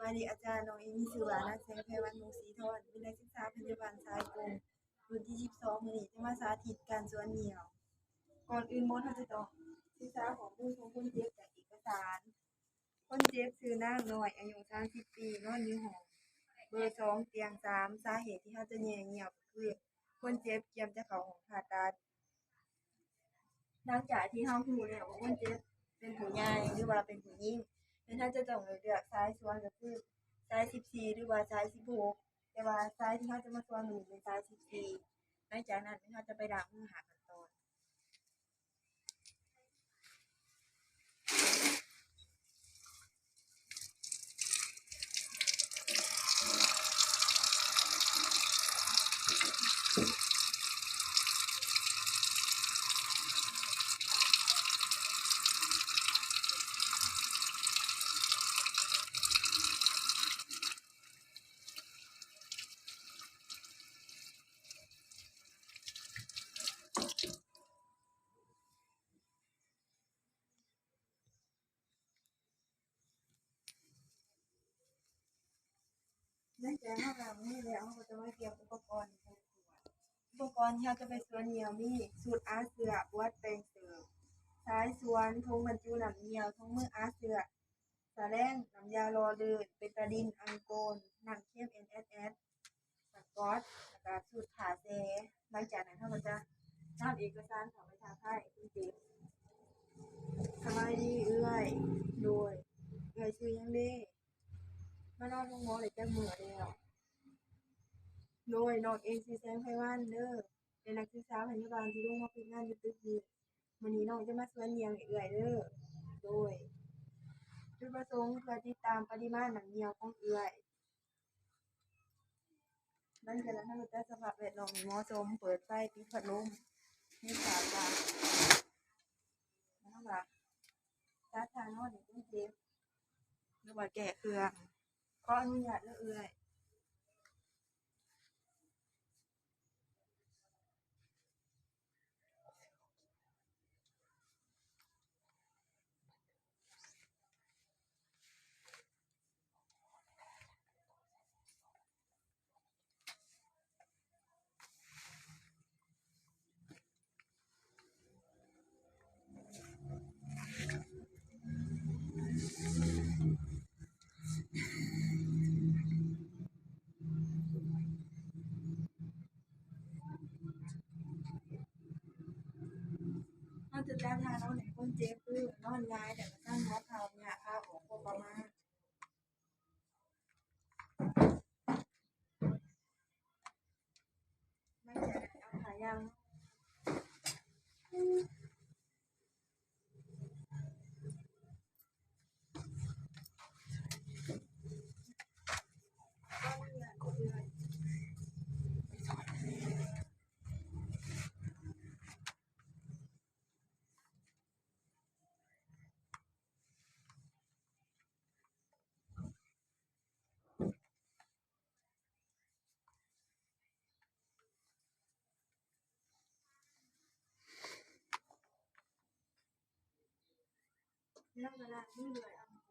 ສະບາຍດີອາຈານ, ນ້ອງເອມີຊື່ວ່າ ນາງແສງໄພວັນ ວົງສີທອນ, ເປັນນັກສຶກສາພະຍາບານສາຍກົງ ລຸ້ນທີສິບສອງ. ມື້ນີ້ຈະມາສາທິດການສວນໜ່ຽວ. ກ່ອນອື່ນໝົດ ເຮົາຈະຕ້ອງສຶກສາຂໍ້ມູນຂອງຄົນເຈັບຈາກເອກະສານ. ຄົນເຈັບຊື່ນາງນ້ອຍ ອາຍຸສາມສິບປີ ນອນຢູ່ຫ້ອງເບີສອງ ຕຽງສາມ. ສາເຫດທີ່ເຮົາຈະແຍ່ໜ່ຽວກໍຄື ຄົນເຈັບກຽມຈະເຂົ້າຫ້ອງຜ່າຕັດ. ຫຼັງຈາກທີ່ເຮົາຮູ້ແລ້ວວ່າຄົນເຈັບເປັນຜູ້ໃຫຍ່ ຫຼືວ່າເປັນຜູ້ຍິງ, ແມ່ນເຮົາຈະຕ້ອງເລືອກສາຍສວນ ກໍຄືສາຍສິບສີ່ ຫຼືວ່າສາຍສິບຫົກ, ແຕ່ວ່າສາຍທີ່ເຮົາຈະມາສວນມື້ນີ້ເປັນສາຍສິບສີ່. ຫຼັງຈາກນັ້ນແມ່ນເຮົາຈະໄປລ້າງມື ຫ້າຂັ້ນຕອນ. ຫຼັງຈາກເຮົາລ້າງມືແລ້ວ ເຮົາກໍຈະມາກຽມອຸປະກອນໃນການສວນ. ອຸປະກອນທີ່ເຮົາຈະໄປສວນໜ່ຽວມີ ຊຸດອາເຊື້ອ, ບວດແປງເສີມ, ສາຍສວນ, ຖົງບັນຈຸນ້ຳໜ່ຽວ, ຖົງມືອາເຊື້ອ, ສະແລງ, ນ້ຳຢາຫຼໍ່ລື່ນ, ເບຕາດິນ, ອາງໂກນ, ນ້ຳເຄັມ ເອັນເອສເອສ, ສະກອດ ແລ້ວກະຊຸດຜ້າແຊ່. ຫຼັງຈາກນັ້ນເຮົາກໍຈະນຳເອກະສານເຂົ້າໄປທັກທາຍຄົນເຈັບ. ສະບາຍດີເອື້ອຍ. ໂດຍ. ເອື້ອຍຊື່ຫຍັງເດ? ມານອນໂຮງໝໍໄດ້ຈັກມື້ແລ້ວ? ໂດຍ. ນ້ອງເອງຊື່ແສງໄພວັນເດີ, ເປັນນັກສຶກສາພະຍາບານທີ່ລົງມາຝຶກງານຢູ່ຕຶກນີ້. ມື້ນີ້ນ້ອງຈະມາສວນໜ່ຽວໃຫ້ເອື້ອຍເດີ. ໂດຍ. ຈຸດປະສົງເພື່ອຕິດຕາມປະລິມານນ້ຳໜ່ຽວຂອງເອື້ອຍ. ຫຼັງຈາກນັ້ນເຮົາກໍຈັດສະພາບແວດລ້ອມໃຫ້ເໝາະສົມ, ເປີດໄຟ, ປິດພັດລົມໃນສາມ ແລ້ວເຮົາກໍຈັດທ່ານອນໃຫ້ຄົນເຈັບ ຫຼືວ່າແກ້ເຄື່ອງ. ຂໍອະນຸຍາດເດີເອື້ອຍ. ເຮົາຈະຈັດທ່ານອນໃຫ້ຄົນເຈັບ ຄືນອນຫງາຍ ແລ້ວກໍຊັນຫົວເຂົ່າ ຍາກຂາອອກພໍປະມານ. ມັນຈະໄດ້ເອົາຜ້າຢາງ. ແລ້ວກໍລ້າງມືດ້ວຍອາບນ້ຳ.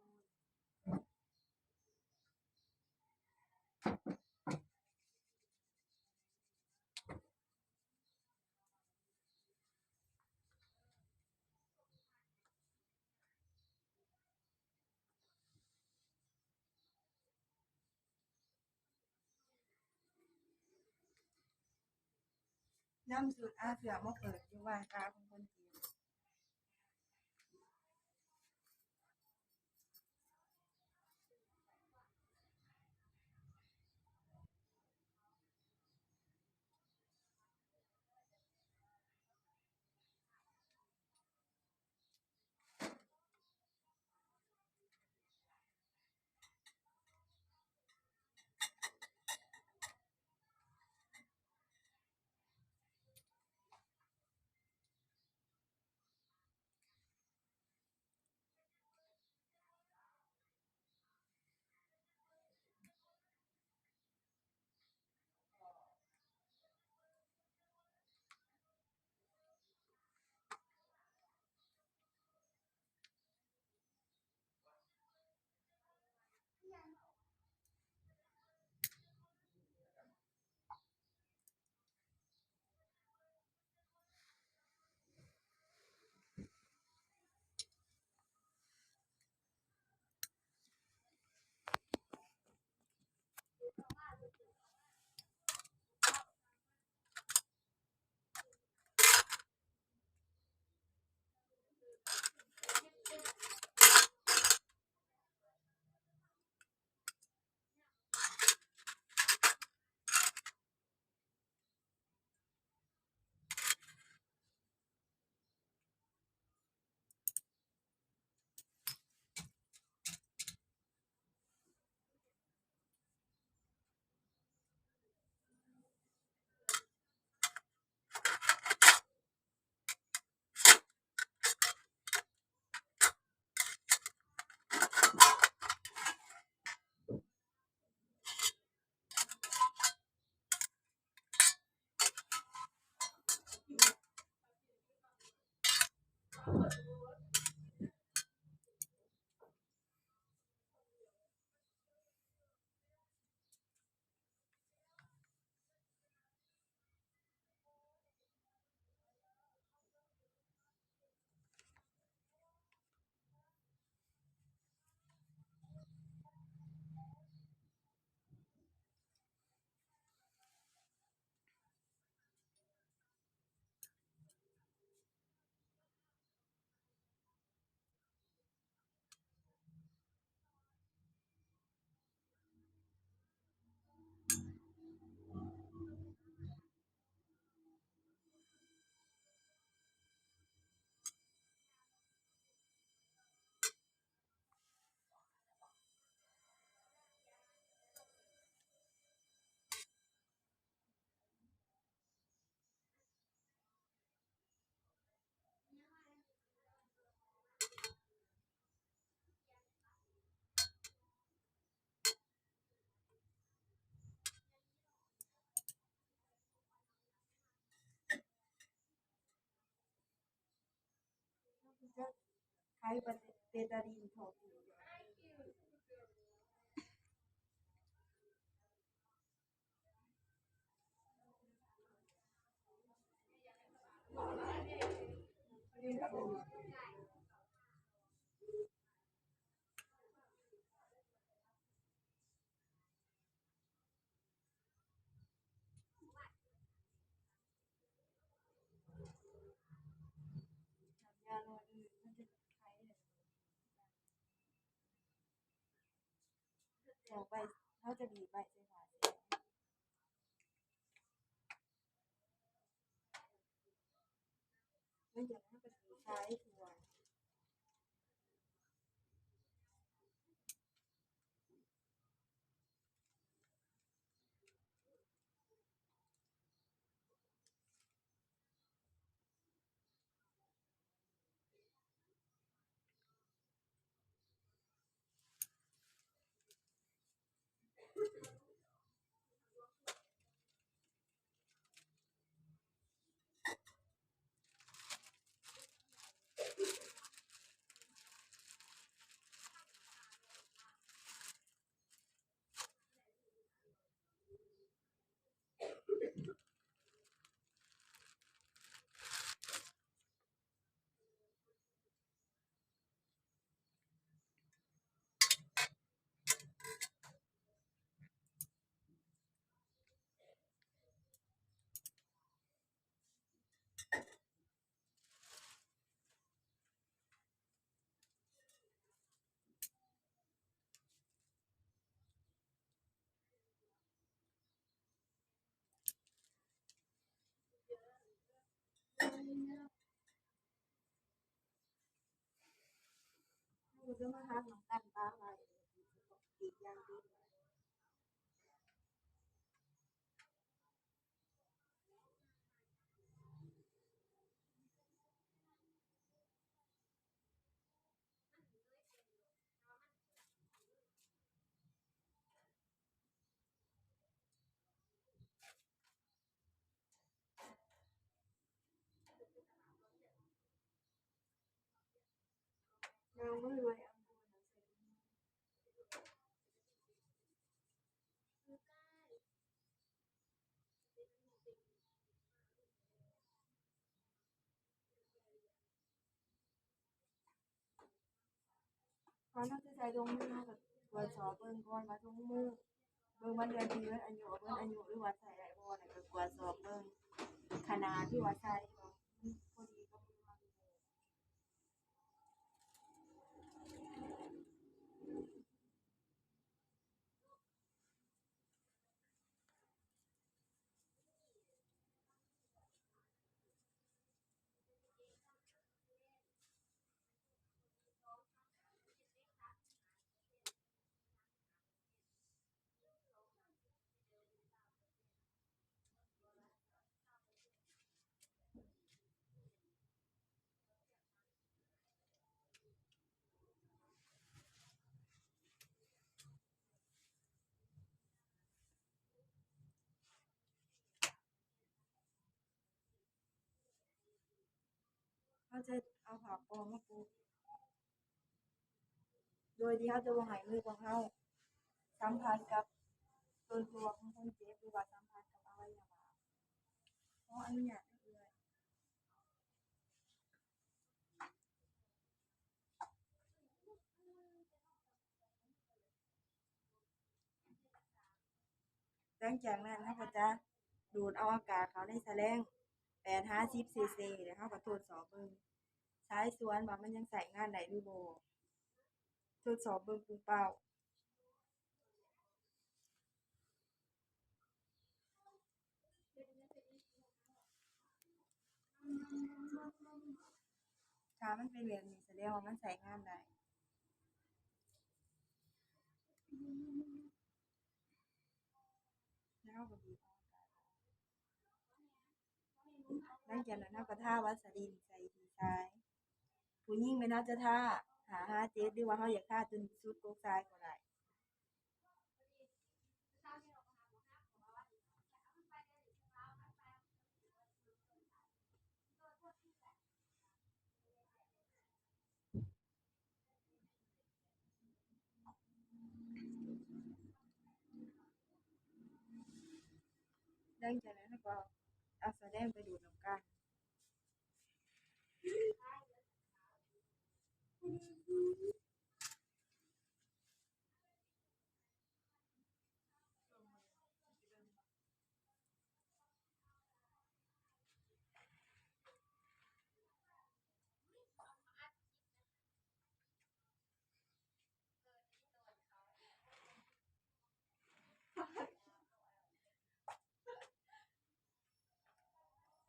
ນຳຊຸດອາເສື້ອມາເປີດຢູ່ວ່າງຕາຂອງຄົນເຈັບ. ເ ຈະໄຄເບຕາດີນເຂົ້າໄປ. ເຮົາຈະບີບໃບ ເຮົາຈະບີບໃບໃສ່ຝາແຊງ ຫຼັງຈາກນັ້ນເຮົາກໍຈະໃສ່ຖົ່ວ. ເຮົາຈະມາຫັກນ້ຳຕານປາບໄວ້ ຕີບຢ່າງດີ. ກ່ອນເຮົາຈະໃສ່ຖົ່ວເຮົາກໍກວດສອບເບິ່ງກ່ອນວ່າຖົ່ວເບິ່ງວັນເດືອນປີ ເບິດອາຍຸ ເບິດອາຍຸ ຫຼືວ່າໃສ່ໄດ້ບໍ່ ແລ້ວກໍກວດສອບເບິ່ງຂະໜາດທີ່ວ່າໃສ່ ວ່າມັນພໍດີກັບມືເຮົາຫຼືບໍ່. ເຮົາຈະເອົາຜ້າປ່ອງມາປົກ ໂດຍທີ່ເຮົາຈະບໍ່ໃຫ້ມືຂອງເຮົາສຳຜັດກັບຕົນຕົວຂອງຄົນເຈັບ ຫຼືວ່າສຳຜັດກັບອະໄວຍະວະ. ຂໍອະນຸຍາດເອື້ອຍ. ຫຼັງຈາກນັ້ນເຮົາກໍຈະດູດເອົາອາກາດເຂົ້າໃນສະແລງແປດຫາສິບຊີຊີ ແລ້ວເຮົາກໍທົດສອບເບິ່ງສາຍສ່ວນວ່າມັນຍັງໃຊ້ງານໄດ້ຫຼືບໍ່ ທົດສອບເບິ່ງປຸງເປົ້າ. ຖ້າມັນເປັນແບບນີ້ ສະແດງວ່າມັນໃຊ້ງານໄດ້ ແລ້ວເຮົາກໍບີບເອົາອາກາດອອກ. ຫຼັງຈາກນັ້ນເຮົາກໍທາວາສະລີນໃສ່ທີ່ຊາຍ. ຜູ້ຍິງແມ່ນເຮົາຈະທາຫ້າຫາເຈັດ ຫຼືວ່າເຮົາຢາກທາຈົນສຸດກົກຊາຍກໍໄດ້. ເ ຫຼັງຈາກນັ້ນເຮົາກໍເອົາສາແດງໄປດູດນຳກັນ.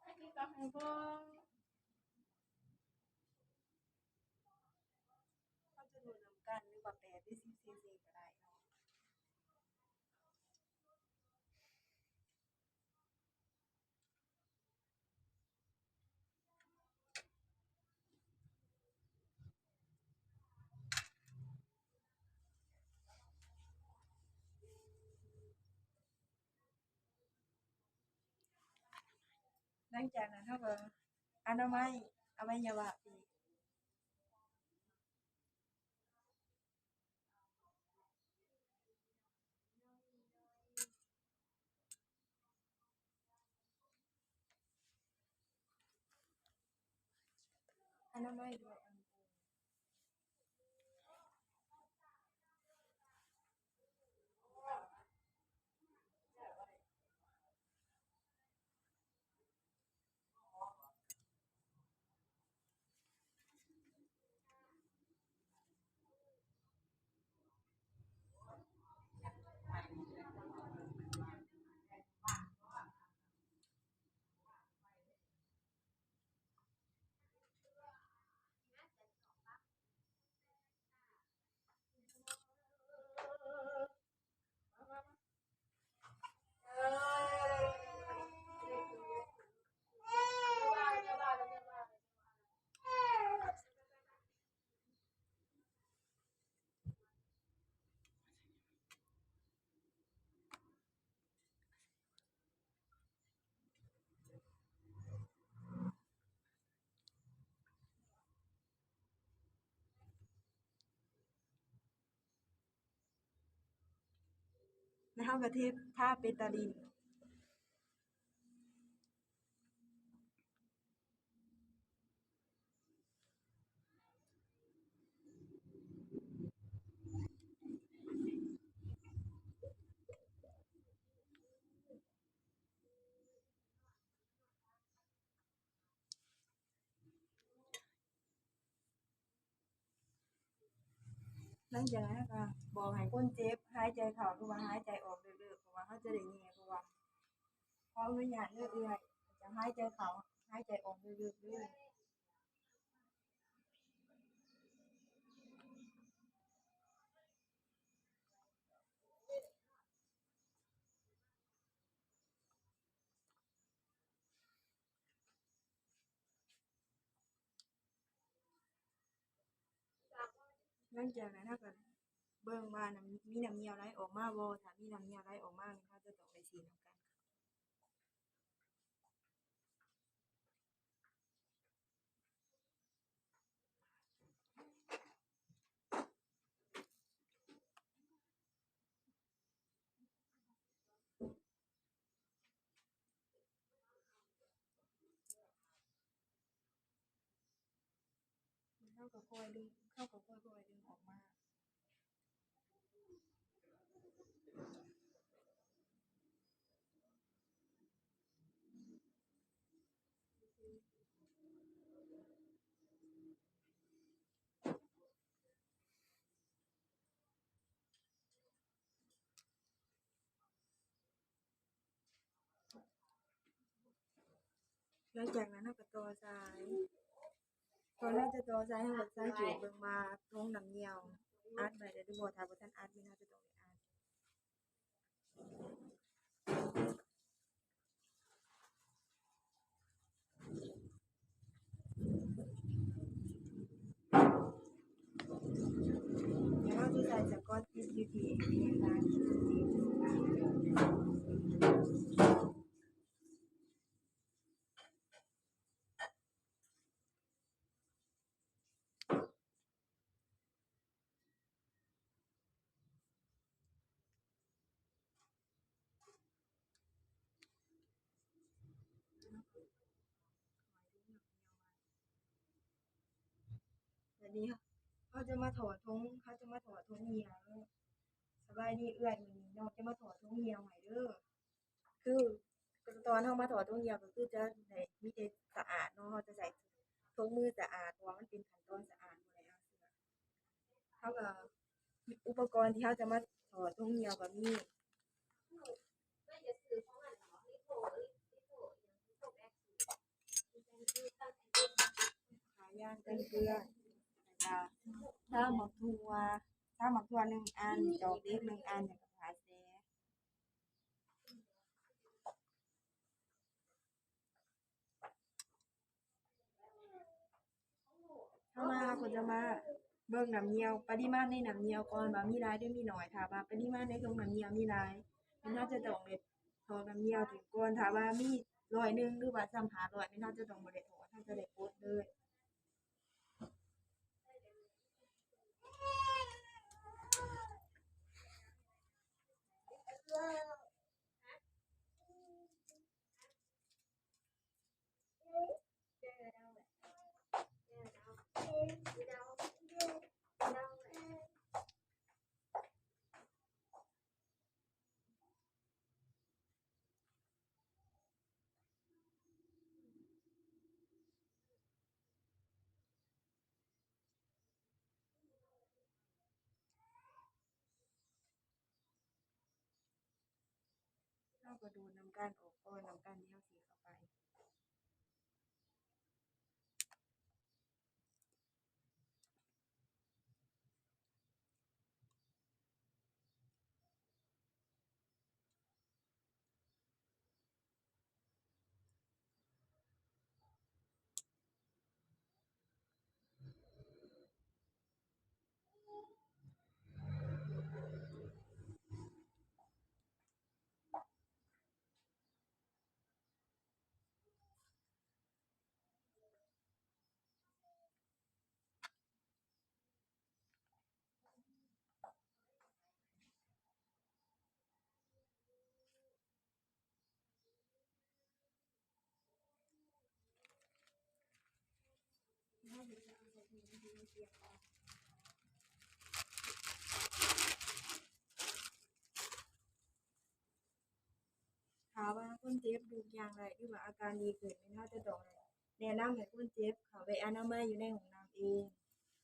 ອັນນີ້ກໍໃຫ້ເບິ່ງ ເຮົາຈະດູດນຳກັນ ຫຼືວ່າແປເປັນຊິງໆກໍໄດ້ເນາະ. ຫຼັງຈາກນັ້ນເຮົາກໍອະນາໄມອະໄວຍະວະອີກ. ອະນາໄມດ້ວຍແອລກອຮໍ. ແລ້ວເຮົາກໍເທພາເປັນຕາລິງ. ຫຼັງຈາກນັ້ນເຮົາກໍບອກໃຫ້ຄົນເຈັບຫາຍໃຈເຂົ້າ ຫຼືວ່າຫາຍໃຈອອກເລິກໆ ເພາະວ່າເຮົາຈະໄດ້ແຍ່ ເພາະວ່າຂໍອະນຸຍາດເດີເອື້ອຍ ຈະຫາຍໃຈເຂົ້າ ຫາຍໃຈອອກເລິກໆເດີ. ຫຼັງຈາກນັ້ນເຮົາກໍເບິ່ງວ່ານ້ຳ ມີນ້ຳຍ່ຽວໄຫຼອອກມາບໍ່ ຖ້າມີນ້ຳຍ່ຽວໄຫຼອອກມາ ແມ່ນເຮົາຈະຕ້ອງໄດ້ສີດນຳກັນ. ເຮົາກໍຄ່ອຍດຶງ ເຮົາກໍຄ່ອຍໆດຶງອອກມາ. ຫຼັງຈາກນັ້ນເຮົາກໍຕໍ່ສາຍ ກ່ອນເຮົາຈະຕໍ່ສາຍ ເຮົາກໍສັງເກດເບິ່ງວ່າຖົງນ້ຳຍ່ຽວອັດໄວ້ແລ້ວຫຼືບໍ່ ຖ້າບໍ່ທັນອັດ ແມ່ນເຮົາຈະຕ້ອງໄດ້ອັດ. ດຽວເຮົາຊິໃສ່ສະກອດຕິດຢູ່ທີ່ເອງນີ້ນະ. ເ ນີ້ເຮົາຈະມາຖອດຖົງ ເຮົາຈະມາຖອດຖົງເຫຍື້ອ. ສະບາຍດີເອື້ອຍ ມື້ນີ້ນ້ອງຈະມາຖອດຖົງເຫຍື້ອໃຫ້ເດີ. ຄືຕອນເຮົາມາຖອດຖົງເຫຍື້ອກໍຄືຈະໄດ້ມີແຕ່ສະອາດເນາະ, ເຮົາຈະໃຊ້ຖົງມືສະອາດ ເພາະວ່າມັນເປັນຂັ້ນຕອນສະອາດ ບໍ່ໄດ້ເອົາເຊື້ອ. ເຮົາກໍ ອຸປະກອນທີ່ເຮົາຈະມາຖອດຖົງເຫຍື້ອກໍມີ ຜ້າຢາງກັນເປື້ອນ ແລ້ວກໍຊາວໝາກຖົ່ວ ຊາວໝາກຖົ່ວໜຶ່ງອັນ, ຈອກເຫຼັກໜຶ່ງອັນ ແລ້ວກໍຜ້າແຊ. ເຮົາມາ ເຮົາກໍຈະມາເບິ່ງນ້ຳເຫຍື້ອ ປະລິມານໃນນ້ຳເຫຍື້ອກ່ອນວ່າມີຫຼາຍຫຼືມີໜ້ອຍ. ຖ້າວ່າປະລິມານໃນຖົງນ້ຳເຫຍື້ອມີຫຼາຍ ແມ່ນເຮົາຈະຕ້ອງໄດ້ຖອກນ້ຳເຫຍື້ອຖິ້ມກ່ອນ. ຖ້າວ່າມີຮ້ອຍໜຶ່ງ ຫຼືວ່າຊໍ່າຫ້າຮ້ອຍ ແມ່ນເຮົາຈະຕ້ອງບໍ່ໄດ້ຖອກ ເຮົາຈະໄດ້ປົດເລີຍ. ເຮົາກໍດູດນ້ຳກ້ານອອກກ່ອນ ນ້ຳກ້ານທີ່ເຮົາສີດເຂົ້າໄປ. ຖ້າວ່າຄົນເຈັບລຸກຍ່າງໄດ້ ຫຼືວ່າອາການດີຂຶ້ນ ແມ່ນເຮົາຈະຕ້ອງແນະນຳໃຫ້ຄົນເຈັບເຂົ້າໄປອະນາໄມຢູ່ໃນຫ້ອງນ້ຳເອງ.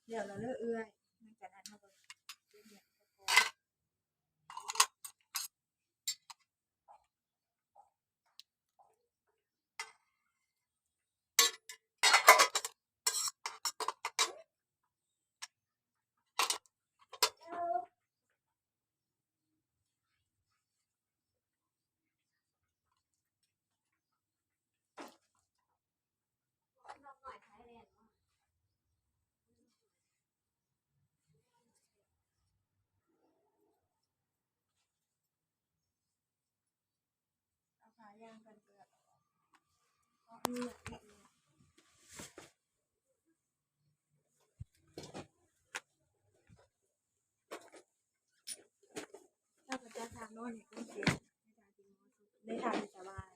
ແລ້ວລະເລີເອື້ອຍ ຫຼັງຈາກນັ້ນເຮົາກໍເກັບເຫຍື້ອ. ເອົາຜ້າຢາງກັນເປື້ອນອອກ ເພາະມີເຫຍື້ອຕິດຢູ່. ເຮົາກໍຈະຖ້ານອນໃຫ້ຄົນເຈັບ ໃນທ່າທີ່ເໝາະສົມ ໃນທ່າທີ່ສະບາຍ.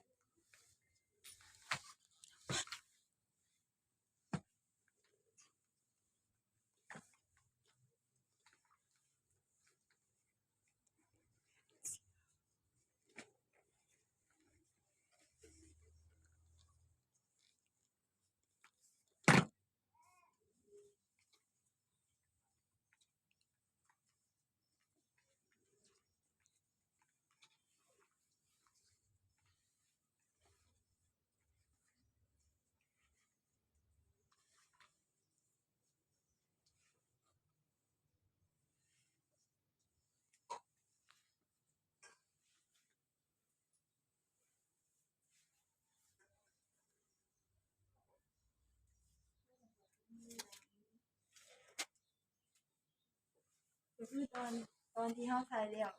ກໍຄືຕອນ ຕອນທີ່ເຮົາໃສ່ແລ້ວ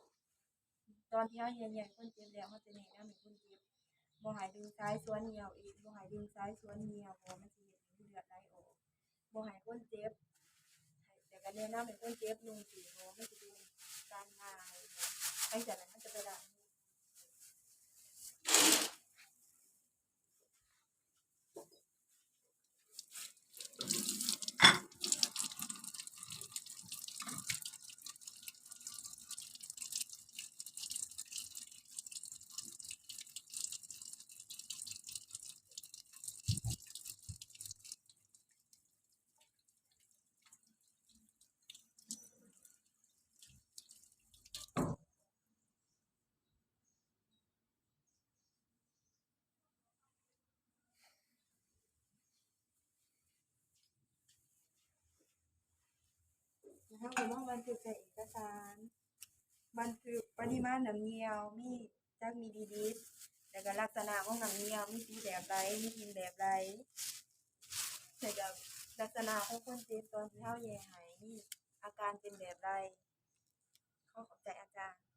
ຕອນທີ່ເຮົາເຮັດໃຫ້ຄົນເຈັບແລ້ວ ເຮົາຈະແນະນຳໃຫ້ຄົນເຈັບ ບໍ່ໃຫ້ດຶງສາຍຊວນເຫຍື້ອອີກ ບໍ່ໃຫ້ດຶງສາຍຊວນເຫຍື້ອ ເພາະວ່າມັນຊິເຮັດໃຫ້ເລືອດໄຫຼອອກ. ບໍ່ໃຫ້ຄົນເຈັບ ແລ້ວກໍແນະນຳໃຫ້ຄົນເຈັບນຸ່ງເກງ ເພາະວ່າມັນຊິເປັນການງ່າຍ ຫຼັງຈາກນັ້ນເຮົາຈະໄປລ້າງມື. ເ ແລ້ວເຮົາກໍມາບັນທຶກໃສ່ເອກະສານ ບັນທຶກປະລິມານນ້ຳຍ່ຽວ ມີຈັກມິນລີລິດ ແລ້ວກໍລັກສະນະຂອງນ້ຳຍ່ຽວ ມີສີແບບໃດ ມີກິ່ນແບບໃດ ແລ້ວກໍລັກສະນະຂອງຄົນເຈັບຕອນທີ່ເຮົາແຍກໃຫ້ ມີອາການເປັນແບບໃດ. ຂໍຂອບໃຈອາຈານ.